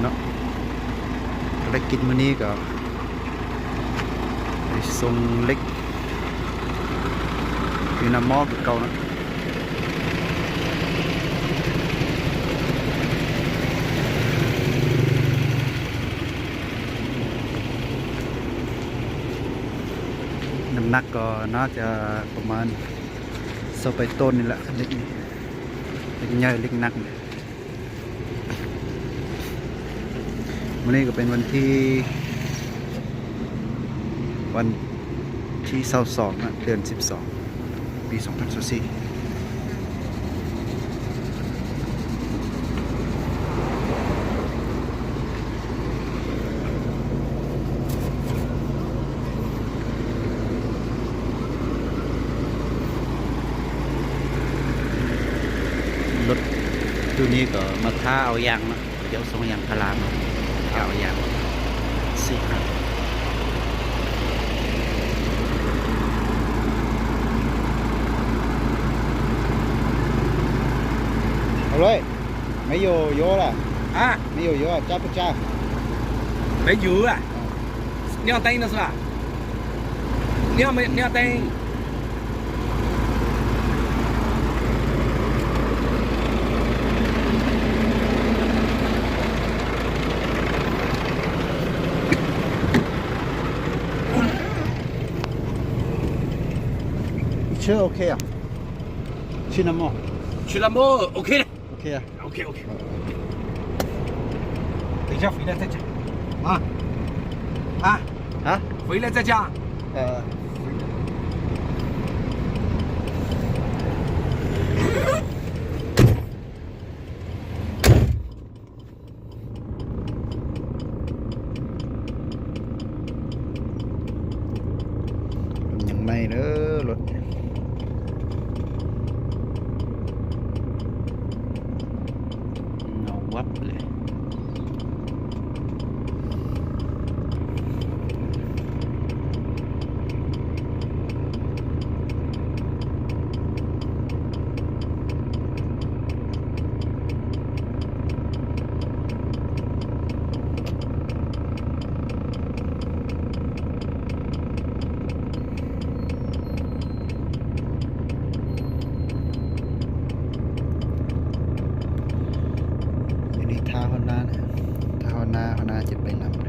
ເນາະ ພາລະກິດມື້ນີ້ກໍໄປສົ່ງເຫຼັກຢູ່ນຳໝໍ້ຄືເກົ່າເນາະ. ນ້ຳໜັກກໍໜ້າຈະປະມານຊາວປາຍໂຕນນີ້ແຫຼະ ເຫຼັກນີ້ ເຫຼັກໃຫຍ່ ເຫຼັກໜັກ. ມື້ນີ້ກໍເປັນວັນທີ ວັນທີຊາວສອງນະ ເດືອນສິບສອງ ປີສອງພັນຊາວສີ່. ລົດຢູ່ນີ້ກໍມາຖ້າເອົາຢາງເນາະ ເຂົາເຈົ້າສົ່ງຢາງພາລາມາ ຖ້າເອົາຢາງ ສີ່ຫ້າ ເອົາເລີຍ. 没有油了。啊？没有油了，加不加？没油啊？你要等一等是吧？你要没，你要等。车OK啊？去那么？去那么OK的。 OK啊。OK，OK。等一下回来再讲。啊？啊？啊？回来再讲。呃。 ຍັງໃໝ່ເດີລົດ ເງົາວັບເລີຍ. ອັນນີ້ຖ້າຮອນນານະ ຖ້າຮອນນາ ຮອນນາຈະໄປນຳ. ເ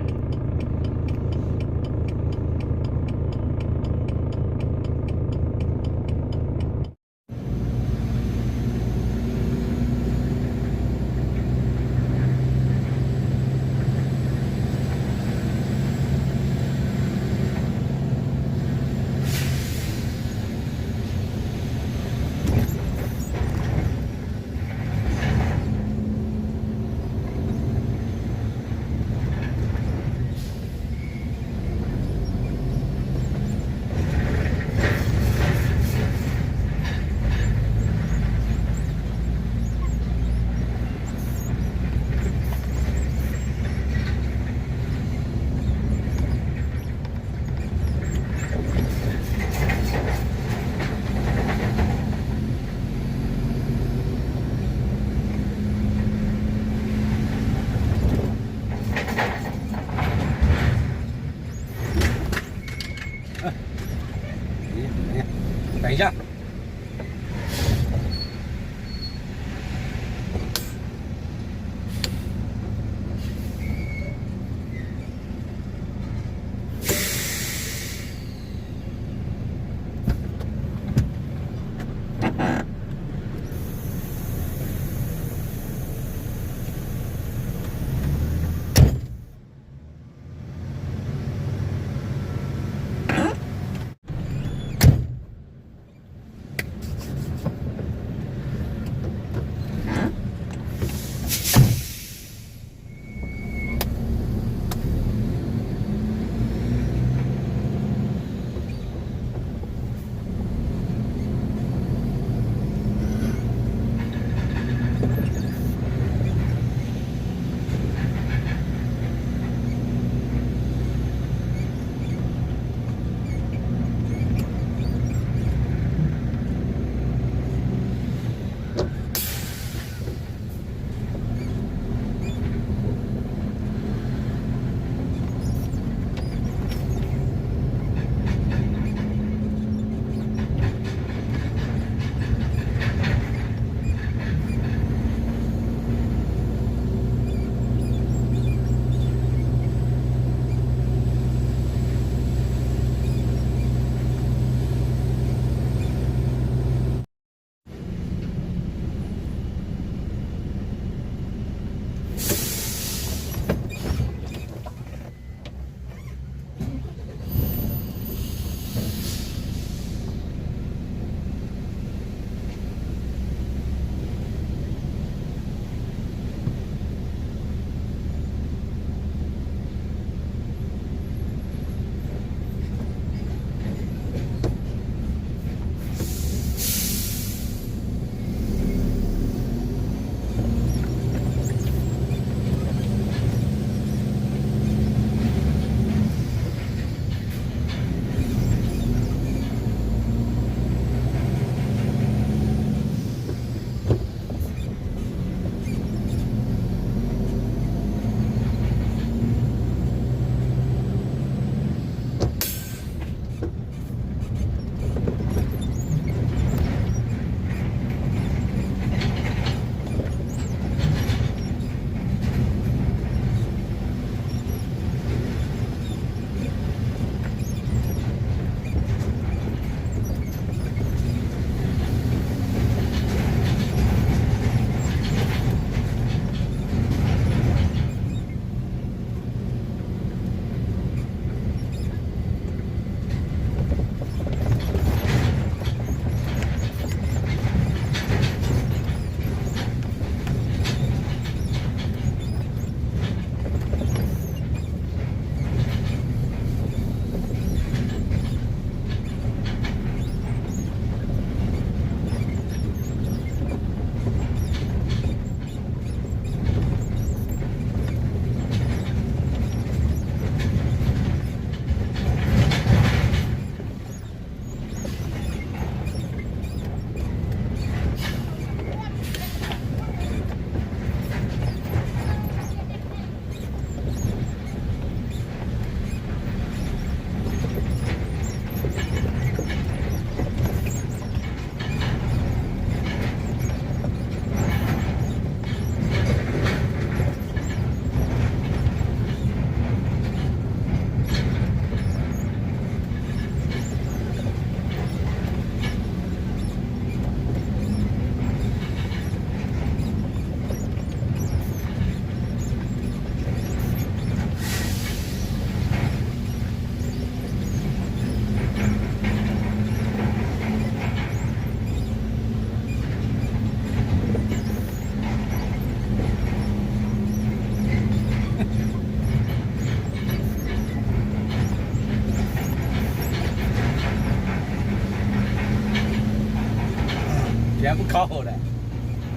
ເຂົ້າແຫຼະ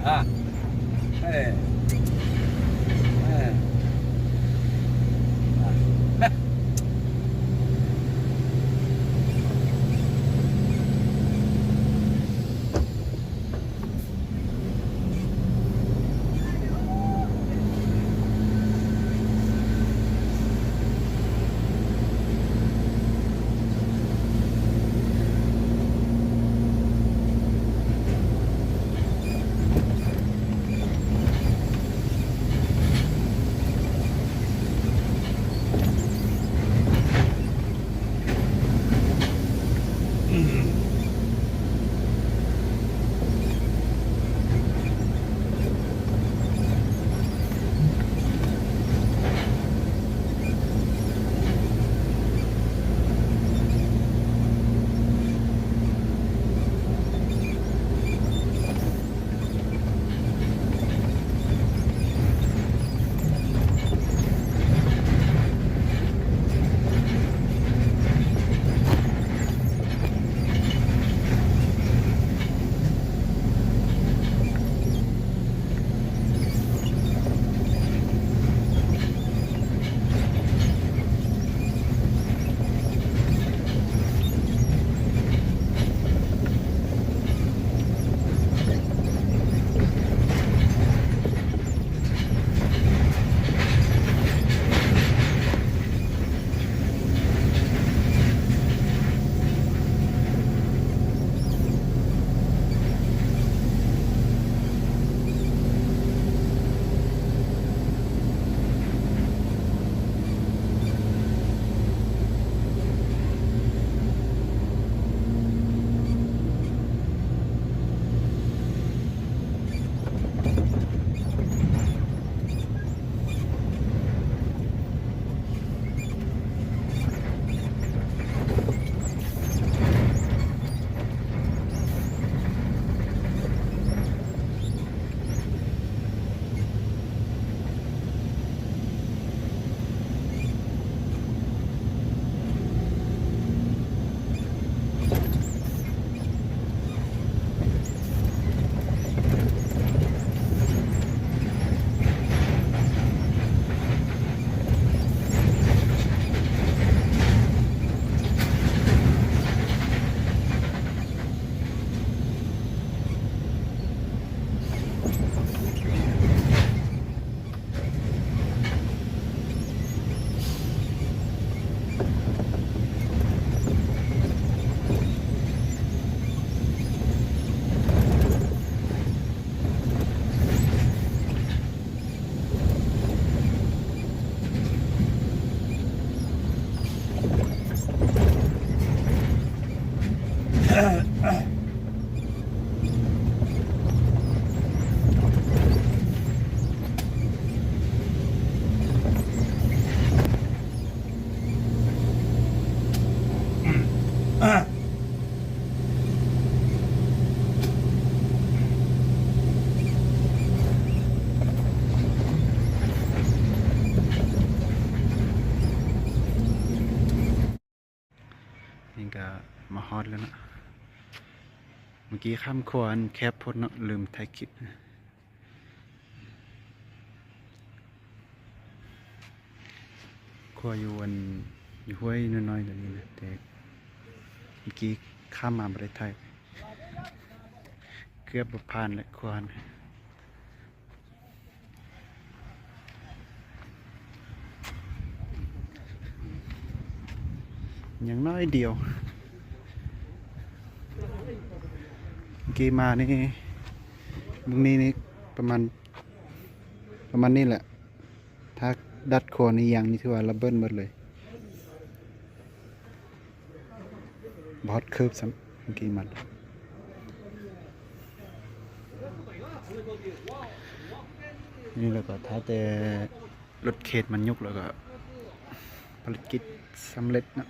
ອ່າ ເອີ ເອີ ອ່າ. ນີ້ກະມາຮອດແລ້ວເນາະ. ເມື່ອກີ້ຂ້າມຂົວອັນແຄບໂພດເນາະ, ລືມຖ່າຍຄລິບ. ຂົວຢູ່ອັນ ຢູ່ຫ້ວຍນ້ອຍໆ ຕົວນີ້ນະ, ແຕ່ເມື່ອກີ້ຂ້າມມາບໍ່ໄດ້ຖ່າຍ, ເກືອບບໍ່ຜ່ານແຫຼະຂົວຫັ້ນ. ຍັງໜ້ອຍດຽວ. ເມື່ອກີ້ມານີ້ ເບິ່ງນີ້ ນີ້ປະມານ ປະມານນີ້ແຫຼະ. ຖ້າດັດຂົວນີ້ຍັງ ນີ້ຖືວ່າລະເບີດໝົດເລີຍ. ບໍ່ຮອດເຄີບຊ້ຳ ເມື່ອກີ້ມັນ. ນີ້ແລ້ວກໍຖ້າແຕ່ລົດເຄນມັນຍົກ ແລ້ວກໍພາລະກິດສຳເລັດເນາະ.